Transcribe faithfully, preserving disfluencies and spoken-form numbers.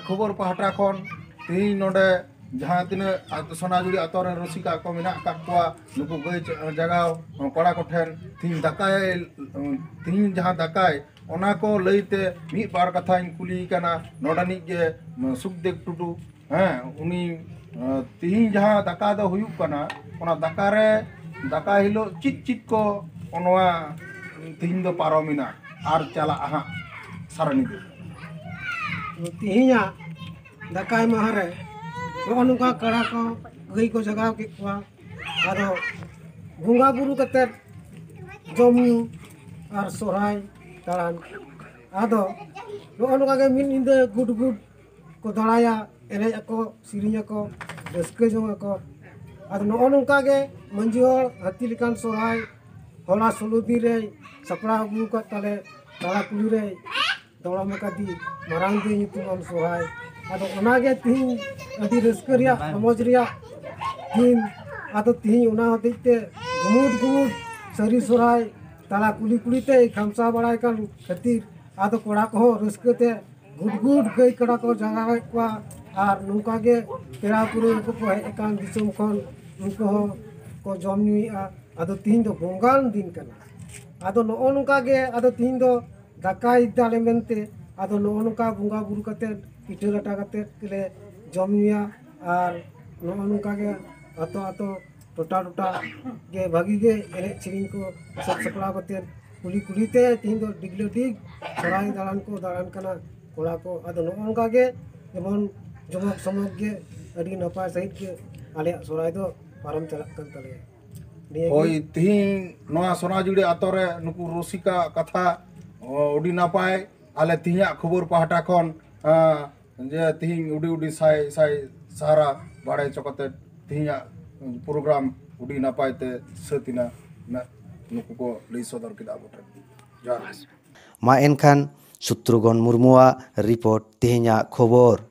ᱠᱷᱚᱵᱚᱨ ᱯᱟᱦᱴᱟ ᱠᱷᱚᱱ ᱛᱮᱦᱮᱧ ᱱᱚᱰᱮ ᱡᱟᱦᱟᱸ ᱛᱤᱱᱟᱹᱜ ᱟᱛ-, ᱥᱚᱱᱟᱡᱩᱲᱤ ᱟᱛᱳ ᱨᱮᱱ ᱨᱩᱥᱤᱠᱟ ᱠᱚ ᱢᱮᱱᱟᱜ ᱟᱠᱟᱫ ᱠᱚᱣᱟ, ᱱᱩᱠᱩ ᱜᱟᱹᱭ ᱪᱟ-, ᱡᱟᱜᱟᱣ ᱠᱚᱲᱟ ᱠᱚᱴᱷᱮᱱ ᱛᱮᱦᱮᱧ ᱫᱟᱠᱟᱭ, ᱛᱮᱦᱮᱧ ᱡᱟᱦᱟᱸ ᱫᱟᱠᱟᱭ, ᱚᱱᱟ ᱠᱚ ᱞᱟᱹᱭᱛᱮ ᱢᱤᱫ ᱵᱟᱨ ᱠᱟᱛᱷᱟᱧ ᱠᱩᱞᱤᱭᱮ ᱠᱟᱱᱟ ᱱᱚᱰᱮᱱᱤᱡ ᱜᱮ, ᱥᱩᱠᱫᱮᱵ ᱴᱩᱰᱩ᱾ ᱦᱮᱸ, ᱩᱱᱤ, ᱟᱸ, ᱛᱤᱦᱤᱧ ᱡᱟᱦᱟᱸ ᱫᱟᱠᱟ ᱫᱚ ᱦᱩᱭᱩᱜ ᱠᱟᱱᱟ, ᱚᱱᱟ ᱫᱟᱠᱟ ᱨᱮ, ᱫᱟᱠᱟ ᱦᱤᱞᱳᱜ ᱪᱮᱫ ᱪᱮᱫ ᱠᱚ ᱱᱚᱣᱟ ᱛᱤᱦᱤᱧ ᱫᱚ ᱯᱟᱨᱚᱢᱮᱱᱟ ᱟᱨ ᱪᱟᱞᱟᱜᱼᱟ ᱦᱟᱸᱜ ᱥᱟᱨᱟ ᱧᱤᱫᱟᱹ? ᱛᱤᱦᱤᱧᱟᱜ ᱫᱟᱠᱟᱭ ᱢᱟᱦᱟ ᱨᱮ ᱱᱚᱜᱼᱚ ᱱᱚᱝᱠᱟ ᱠᱟᱲᱟ ᱠᱚ, ᱜᱟᱹᱭ ᱠᱚ ᱡᱟᱜᱟᱣ ᱠᱮᱫ ᱠᱚᱣᱟ᱾ ᱟᱫᱚ ᱵᱚᱸᱜᱟ ᱵᱩᱨᱩ ᱠᱟᱛᱮᱫ ᱡᱚᱢ ᱧᱩ ᱟᱨ ᱥᱚᱦᱨᱟᱭ ᱫᱟᱬᱟᱱ᱾ ᱟᱫᱚ ᱱᱚᱜᱼᱚ ᱱᱚᱝᱠᱟ ᱜᱮ ᱢᱤᱫ ᱧᱤᱫᱟᱹ ᱜᱩᱰ ᱜᱩᱰ ᱠᱚ ᱫᱟᱬᱟᱭᱟ, ᱮᱱᱮᱡ ᱟᱠᱚ, ᱥᱮᱨᱮᱧ ᱟᱠᱚ, ᱨᱟᱹᱥᱠᱟᱹ ᱡᱚᱝ ᱟᱠᱚ᱾ ᱟᱫᱚ ᱱᱚᱜᱼᱚ ᱱᱚᱝᱠᱟ ᱜᱮ ᱢᱟᱹᱡᱷᱤ ᱦᱚᱲ ᱦᱟᱹᱛᱤ ᱞᱮᱠᱟᱱ ᱥᱚᱦᱨᱟᱭ ᱦᱚᱞᱟ ᱥᱳᱞᱳ ᱫᱤᱱ ᱨᱮᱭ ᱥᱟᱯᱲᱟᱣ ᱟᱹᱜᱩ ᱟᱠᱟᱫ ᱛᱟᱞᱮ ᱛᱟᱞᱟ ᱠᱩᱞᱦᱤ ᱨᱮᱭ ᱫᱚᱲᱚᱢ ᱟᱠᱟᱫᱤ ᱢᱟᱨᱟᱝ ᱫᱟᱹᱭ ᱧᱩᱛᱩᱢᱟᱱ ᱥᱚᱦᱨᱟᱭ᱾ ᱟᱫᱚ ᱚᱱᱟᱜᱮ ᱛᱤᱦᱤᱧ ᱟᱹᱰᱤ ᱨᱟᱹᱥᱠᱟᱹ ᱨᱮᱭᱟᱜ ᱨᱚᱢᱚᱡᱽ ᱨᱮᱭᱟᱜ ᱫᱤᱱ᱾ ᱟᱫᱚ ᱛᱤᱦᱤᱧ ᱚᱱᱟ ᱦᱚᱛᱮᱡ ᱛᱮ ᱜᱩᱢᱩᱴ ᱜᱩᱢᱩᱴ ᱥᱟᱹᱨᱤ ᱥᱚᱦᱨᱟᱭ ᱛᱟᱞᱟ ᱠᱩᱞᱦᱤ ᱠᱩᱞᱦᱤ ᱛᱮᱭ ᱠᱷᱟᱢᱥᱟ ᱵᱟᱲᱟᱭ ᱠᱟᱱ ᱠᱷᱟᱹᱛᱤᱨ ᱟᱫᱚ ᱠᱚᱲᱟ ᱠᱚᱦᱚᱸ ᱨᱟᱹᱥᱠᱟᱹ ᱛᱮ ᱜᱩᱰ ᱜᱩᱰ ᱜᱟᱹᱭ ᱠᱟᱰᱟ ᱠᱚ ᱡᱟᱜᱟᱣᱮᱫ ᱠᱚᱣᱟ᱾ ᱟᱨ ᱱᱚᱝᱠᱟ ᱜᱮ ᱯᱮᱲᱟ ᱯᱩᱨᱟᱹ ᱠᱚᱠᱚ ᱦᱮᱡ ᱟᱠᱟᱱ ᱫᱤᱥᱚᱢ ᱠᱷᱚᱱ ᱩᱱᱠᱩ ᱦᱚᱸ ᱠᱚ ᱡᱚᱢ ᱧᱩᱭᱮᱫᱼᱟ᱾ ᱟᱫᱚ ᱛᱤᱦᱤᱧ ᱫᱚ ᱵᱚᱸᱜᱟᱱ ᱫᱤᱱ ᱠᱟᱱᱟ᱾ ᱟᱫᱚ ᱱᱚᱜᱼᱚ ᱱᱚᱝᱠᱟ ᱜᱮ ᱟᱫᱚ ᱛᱤᱦᱤᱧ ᱫᱚ ᱫᱟᱠᱟᱭ ᱫᱟᱞᱮ ᱢᱮᱱᱛᱮ ᱟᱫᱚ ᱱᱚᱜᱼᱚ ᱱᱚᱝᱠᱟ ᱵᱚᱸᱜᱟ ᱵᱩᱨᱩ ᱠᱟᱛᱮᱫ ᱯᱤᱴᱷᱟᱹ ᱞᱟᱴᱟ ᱠᱟᱛᱮᱫ ᱜᱮᱞᱮ ᱡᱚᱢ ᱧᱩᱭᱟ᱾ ᱟᱨ ᱱᱚᱜᱼᱚ ᱱᱚᱝᱠᱟ ᱜᱮ ᱟᱛᱳ ᱟᱛᱳ ᱴᱚᱴᱷᱟ ᱴᱚᱴᱷᱟ ᱜᱮ ᱵᱷᱟᱹᱜᱤ ᱜᱮ ᱮᱱᱮᱡ ᱥᱮᱨᱮᱧ ᱠᱚ ᱥᱟᱹᱛ ᱥᱟᱯᱲᱟᱣ ᱠᱟᱛᱮᱫ ᱠᱩᱞᱦᱤ ᱠᱩᱞᱦᱤ ᱛᱮ ᱛᱤᱦᱤᱧ ᱫᱚ ᱰᱤᱜᱽᱞᱟᱹ ᱰᱤᱜᱽ ᱥᱚᱦᱨᱟᱭ ᱫᱟᱬᱟᱱ ᱠᱚ ᱫᱟᱬᱟᱱ ᱠᱟᱱᱟ ᱠᱚᱲᱟ ᱠᱚ᱾ ᱟᱫᱚ ᱱᱚᱜᱼᱚ ᱱᱚᱝᱠᱟ ᱜᱮ ᱡᱮᱢᱚᱱ ᱡᱚᱢᱚᱠ ᱥᱚᱢᱚᱠ ᱜᱮ ᱟᱹᱰᱤ ᱱᱟᱯᱟᱭ ᱥᱟᱺᱦᱤᱡ ᱜᱮ ᱟᱞᱮᱭᱟᱜ ᱥᱚᱦᱨᱟᱭ ᱫᱚ ᱯᱟᱨᱚᱢ ᱪᱟᱞᱟᱜ ᱠᱟᱱ ᱛᱟᱞᱮᱭᱟ᱾ ᱱᱤᱭᱟᱹ ᱜᱮ᱾ ᱦᱳᱭ, ᱛᱤᱦᱤᱧ ᱱᱚᱣᱟ ᱥᱚᱱᱟᱡᱩᱲᱤ ᱟᱛᱳ ᱨᱮ ᱱᱩᱠᱩ ᱨᱩᱥᱤᱠᱟ ᱠᱟᱛᱷᱟ, ᱚ, ᱟᱹᱰᱤ ᱱᱟᱯᱟᱭ᱾ ᱟᱞᱮ ᱛᱤᱦᱤᱧᱟᱜ ᱠᱷᱚᱵᱚᱨ ᱯᱟᱦᱴᱟ ᱠᱷᱚᱱ, ᱟᱸ, ᱡᱮ ᱛᱤᱦᱤᱧ ᱩᱰᱤ ᱩᱰᱤ ᱥᱟᱭ ᱥᱟᱭ ᱥᱟᱦᱟᱨᱟ ᱵᱟᱲᱟᱭ ᱦᱚᱪᱚ ᱠᱟᱛᱮ ᱛᱤᱦᱤᱧᱟᱜ ᱯᱨᱳᱜᱨᱟᱢ ᱟᱹᱰᱤ ᱱᱟᱯᱟᱭ ᱛᱮ ᱥᱟᱹᱛ ᱮᱱᱟ, ᱢᱮ-, ᱱᱩᱠᱩ ᱠᱚ ᱞᱟᱹᱭ ᱥᱚᱫᱚᱨ ᱠᱮᱫᱟ ᱟᱵᱚ ᱴᱷᱮᱱ᱾ ᱡᱚᱦᱟᱨ᱾ ᱢᱟ ᱮᱱᱠᱷᱟᱱ ᱥᱩᱛᱨᱩᱜᱷᱚᱱ ᱢᱩᱨᱢᱩᱣᱟᱜ ᱨᱤᱯᱳᱨᱴ ᱛᱮᱦᱮᱧᱟᱜ ᱠᱷᱚᱵᱚᱨ᱾